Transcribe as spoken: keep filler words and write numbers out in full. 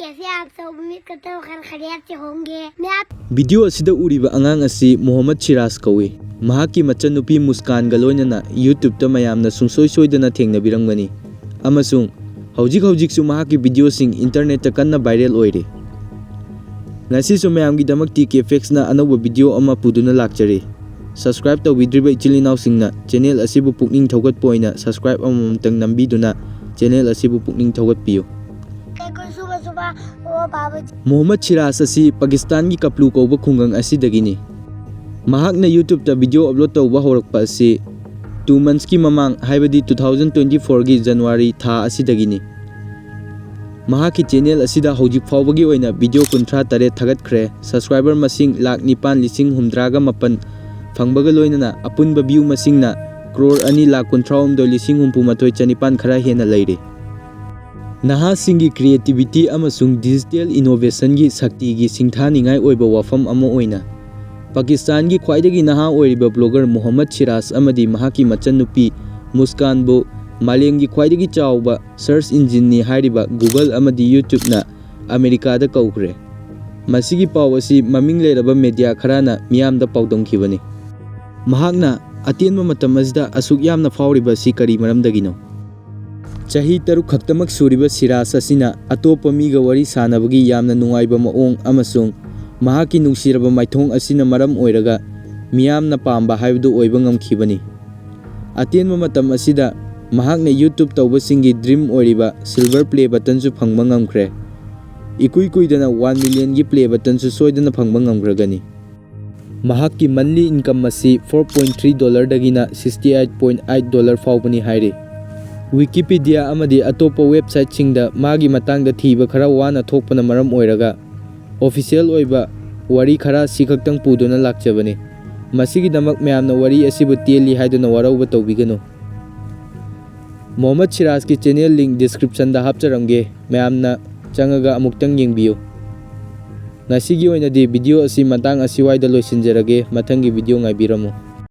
कैसे आप सब? उम्मीद करता हूँ खैर खैरियत से होंगे। मैं आप ꯚꯤꯗꯤꯑꯣ ꯑꯁꯤꯗ ꯎꯔꯤꯕ ꯑꯉꯥꯡ ꯑꯁꯤ ꯃꯣꯍꯝꯃꯗ ꯁꯤꯔꯥꯖ ꯀꯧꯏ꯫ ꯃꯍꯥꯛꯀꯤ ꯃꯆꯟꯅꯨꯄꯤ ꯃꯨꯁꯀꯥꯟꯒ ꯂꯣꯏꯅꯅ YouTubeꯇ ꯃꯌꯥꯝꯅ ꯁꯨꯡꯁꯣꯏ ꯁꯣꯏꯗꯅ ꯊꯦꯡꯅꯕꯤꯔꯝꯒꯅꯤ ꯑꯃꯁꯨꯡ ꯍꯧꯖꯤꯛ ꯍꯧꯖꯤꯛꯁꯨ ꯃꯍꯥꯛꯀꯤ ꯚꯤꯗꯤꯑꯣꯁꯤꯡ internetꯇ ꯀꯟꯅ viral ꯑꯣꯏꯔꯤ꯫ ꯉꯁꯤꯁꯨ ꯃꯌꯥꯝꯒꯤꯗꯃꯛ TK Effectsꯅ ꯑꯅꯧꯕ ꯚꯤꯗꯤꯑꯣ ꯑꯃ ꯄꯨꯗꯨꯅ ꯂꯥꯛꯆꯔꯤ꯫ Subscribe ꯇꯧꯕꯤꯗ꯭ꯔꯤꯕ ꯏꯆꯤꯜ ꯏꯅꯥꯎꯁꯤꯡꯅ channel ꯑꯁꯤꯕꯨ ꯄꯨꯛꯅꯤꯡ ꯊꯧꯒꯠꯄ ꯑꯣꯏꯅ subscribe ꯑꯃꯃꯝꯇꯪ ꯅꯝꯕꯤꯗꯨꯅ channel ꯑꯁꯤꯕꯨ ꯄꯨꯛꯅꯤꯡ ꯊꯧꯒꯠꯄꯤꯌꯨ꯫ कल कोई सुबह सुबह वो बाबूजी ꯃꯣꯍꯝꯃꯗ ꯁꯤꯔꯥꯖ ꯑꯁꯤ ꯄꯥꯀꯤꯁꯇꯥꯟꯒꯤ ꯀꯄ꯭ꯂꯨ ꯀꯧꯕ ꯈꯨꯡꯒꯪ ꯑꯁꯤꯗꯒꯤꯅꯤ꯫ ꯃꯍꯥꯛꯅ YouTubeꯇ ꯚꯤꯗꯤꯑꯣ upload ꯇꯧꯕ ꯍꯧꯔꯛꯄ ꯑꯁꯤ two monthsꯀꯤ ꯃꯃꯥꯡ, ꯍꯥꯏꯕꯗꯤ two thousand twenty fourꯒꯤ January ꯊꯥ ꯑꯁꯤꯗꯒꯤꯅꯤ꯫ ꯃꯍꯥꯛꯀꯤ channel ꯑꯁꯤꯗ ꯍꯧꯖꯤꯛ ꯐꯥꯎꯕꯒꯤ ꯑꯣꯏꯅ ꯚꯤꯗꯤꯑꯣ ꯀꯨꯟꯊ꯭ꯔꯥ ꯇꯔꯦꯠ ꯊꯥꯒꯠꯈ꯭ꯔꯦ꯫ Subscriber ꯃꯁꯤꯡ ꯂꯥꯈ ꯅꯤꯄꯥꯟ ꯂꯤꯁꯤꯡ ꯍꯨꯝꯗ꯭ꯔꯥꯒ ꯃꯥꯄꯟ ꯐꯪꯕꯒ ꯂꯣꯏꯅꯅ ꯑꯄꯨꯟꯕ view ꯃꯁꯤꯡꯅ ꯀ꯭ꯔꯣꯔ ꯑꯅꯤ ꯂꯥꯈ ꯀꯨꯟꯊ꯭ꯔꯥ ꯍꯨꯝꯗꯣꯏ ꯂꯤꯁꯤꯡ ꯍꯨꯝꯐꯨ ꯃꯥꯊꯣꯏ ꯆꯅꯤꯄꯥꯟ ꯈꯔ ꯍꯦꯟꯅ ꯂꯩꯔꯤ꯫ ꯅꯍꯥꯁꯤꯡꯒꯤ creativity ꯑꯃꯁꯨꯡ digital innovationꯒꯤ ꯁꯛꯇꯤꯒꯤ ꯁꯤꯡꯊꯥꯅꯤꯡꯉꯥꯏ ꯑꯣꯏꯕ ꯋꯥꯐꯝ ꯑꯃ ꯑꯣꯏꯅ ꯄꯥꯀꯤꯁꯇꯥꯟꯒꯤ ꯈ꯭ꯋꯥꯏꯗꯒꯤ ꯅꯍꯥ ꯑꯣꯏꯔꯤꯕ blogger ꯃꯣꯍꯝꯃꯗ ꯁꯤꯔꯥꯖ ꯑꯃꯗꯤ ꯃꯍꯥꯛꯀꯤ ꯃꯆꯟꯅꯨꯄꯤ ꯃꯨꯁꯀꯥꯟꯕꯨ ꯃꯥꯂꯦꯝꯒꯤ ꯈ꯭ꯋꯥꯏꯗꯒꯤ ꯆꯥꯎꯕ search engineꯅꯤ ꯍꯥꯏꯔꯤꯕ Google ꯑꯃꯗꯤ YouTubeꯅ ꯑꯃꯦꯔꯤꯀꯥꯗ ꯀꯧꯈ꯭ꯔꯦ꯫ ꯃꯁꯤꯒꯤ ꯄꯥꯎ ꯑꯁꯤ ꯃꯃꯤꯡ ꯂꯩꯔꯕ media ꯈꯔꯅ ꯃꯤꯌꯥꯝꯗ ꯄꯥꯎꯗꯝꯈꯤꯕꯅꯤ꯫ ꯃꯍꯥꯛꯅ ꯑꯇꯦꯟꯕ ꯃꯇꯝ ꯑꯁꯤꯗ ꯑꯁꯨꯛ ꯌꯥꯝꯅ ꯐꯥꯎꯔꯤꯕ ꯑꯁꯤ ꯀꯔꯤ ꯃꯔꯝꯗꯒꯤꯅꯣ? ꯆꯍꯤ ꯇꯔꯨꯛ ꯈꯛꯇꯃꯛ ꯁꯨꯔꯤꯕ ꯁꯤꯔꯥꯖ ꯑꯁꯤꯅ ꯑꯇꯣꯞꯄ ꯃꯤꯒ ꯋꯥꯔꯤ ꯁꯥꯅꯕꯒꯤ ꯌꯥꯝꯅ ꯅꯨꯡꯉꯥꯏꯕ ꯃꯑꯣꯡ ꯑꯃꯁꯨꯡ ꯃꯍꯥꯛꯀꯤ ꯅꯨꯡꯁꯤꯔꯕ ꯃꯥꯏꯊꯣꯡ ꯑꯁꯤꯅ ꯃꯔꯝ ꯑꯣꯏꯔꯒ ꯃꯤꯌꯥꯝꯅ ꯄꯥꯝꯕ ꯍꯥꯏꯕꯗꯨ ꯑꯣꯏꯕ ꯉꯝꯈꯤꯕꯅꯤ꯫ ꯑꯇꯦꯟꯕ ꯃꯇꯝ ꯑꯁꯤꯗ ꯃꯍꯥꯛꯅ YouTube ꯇꯧꯕꯁꯤꯡꯒꯤ dream ꯑꯣꯏꯔꯤꯕ silver play buttonꯁꯨ ꯐꯪꯕ ꯉꯝꯈ꯭ꯔꯦ꯫ ꯏꯀꯨꯏ ꯀꯨꯏꯗꯅ one millionꯒꯤ play buttonꯁꯨ ꯁꯣꯏꯗꯅ ꯐꯪꯕ ꯉꯝꯈ꯭ꯔꯒꯅꯤ꯫ ꯃꯍꯥꯛꯀꯤ monthly income ꯑꯁꯤ four point three dollarꯗꯒꯤꯅ sixty eight point eight dollar ꯐꯥꯎꯕꯅꯤ ꯍꯥꯏꯔꯤ꯫ Wikipedia ꯑꯃꯗꯤ ꯑꯇꯣꯞꯄ websiteꯁꯤꯡꯗ ꯃꯥꯒꯤ ꯃꯇꯥꯡꯗ ꯊꯤꯕ ꯈꯔ ꯋꯥꯅ ꯊꯣꯛꯄꯅ ꯃꯔꯝ ꯑꯣꯏꯔꯒ official ꯑꯣꯏꯕ ꯋꯥꯔꯤ ꯈꯔ ꯁꯤꯈꯛꯇꯪ ꯄꯨꯗꯨꯅ ꯂꯥꯛꯆꯕꯅꯤ꯫ ꯃꯁꯤꯒꯤꯗꯃꯛ ꯃꯌꯥꯝꯅ ꯋꯥꯔꯤ ꯑꯁꯤꯕꯨ ꯇꯦꯜꯂꯤ ꯍꯥꯏꯗꯨꯅ ꯋꯥꯔꯧꯕ ꯇꯧꯕꯤꯒꯅꯨ꯫ ꯃꯣꯍꯝꯃꯗ ꯁꯤꯔꯥꯖꯀꯤ channel link descriptionꯗ ꯍꯥꯞꯆꯔꯝꯒꯦ, ꯃꯌꯥꯝꯅ ꯆꯪꯉꯒ ꯑꯃꯨꯛꯇꯪ ꯌꯦꯡꯕꯤꯌꯨ꯫ ꯉꯁꯤꯒꯤ ꯑꯣꯏꯅꯗꯤ video ꯑꯁꯤ ꯃꯇꯥꯡ ꯑꯁꯤꯋꯥꯏꯗ ꯂꯣꯏꯁꯤꯟꯖꯔꯒꯦ, ꯃꯊꯪꯒꯤ video ꯉꯥꯏꯕꯤꯔꯝꯃꯨ꯫